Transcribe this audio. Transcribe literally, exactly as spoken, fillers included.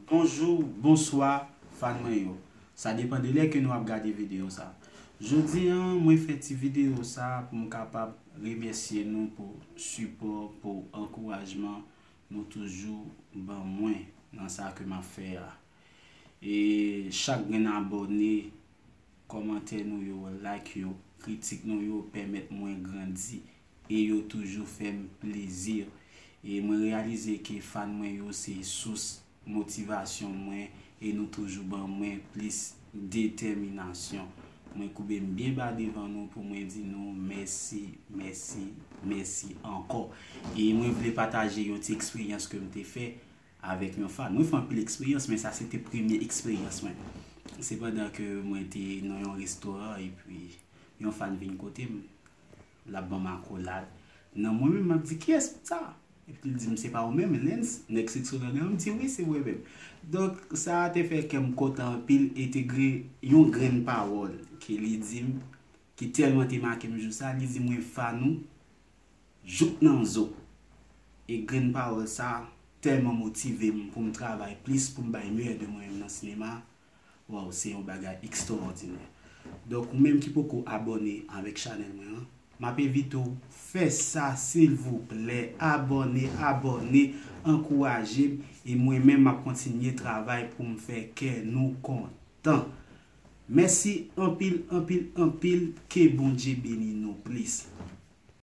Bonjou, bonswa, fan mwen yo. Sa depann de lè ke nou ap gade videyo sa. Jodi an, mwen fè ti videyo sa pou m kapab remèsye nou pou sipò, pou ankourajman nou toujou ban mwen nan sa ke m ap fè a. E chak grenn abòne, kòmantè nou yo, like yo, kritik nou yo pèmèt mwen grandi e yo toujou fè m plezi. E mwen reyalize ke fan mwen yo se sous motivasyon mwen e nou toujou ban mwen plis detèminasyon. Mwen koube m byen ba devan nou pou mwen di nou mèsi, mèsi, mèsi ankò. E mwen vle pataje yon ti eksperyans ke m te fè avèk yon fan. Mwen fè anpil eksperyans, men sa se te premye eksperyans mwen. Se pandan ke mwen te nan yon restoran epi yon fan vin kote m, l ap ban m akolad. Nan mwen menm, m ap di, "Kiyès sa?" Epi l di m, "Se pa ou menm, Lens, nèg Sexo Gaga?" M di, "Wi, se mwen menm." Donk, sa a te fè kè m kontan anpil e te gen yon grenn pawòl ke li di m, ki tèlman te make m jou sa, li di mwen fan ou jouk nan zo. E grenn pawòl sa tèlman motive m pou m travay plis, pou m bay meyè de mwen menm nan sinema. Waw, se yon bagay ekstraòdinè. Donk, ou menm ki poko abòne avèk chanèl mwen an, m ap envite w fè sa, silvouplè. Abòne, abòne, ankouraje m. E mwen menm, m ap kontinye travay pou m fè kè nou kontan. Mèsi anpil, anpil, anpil. Ke Bondye beni nou plis.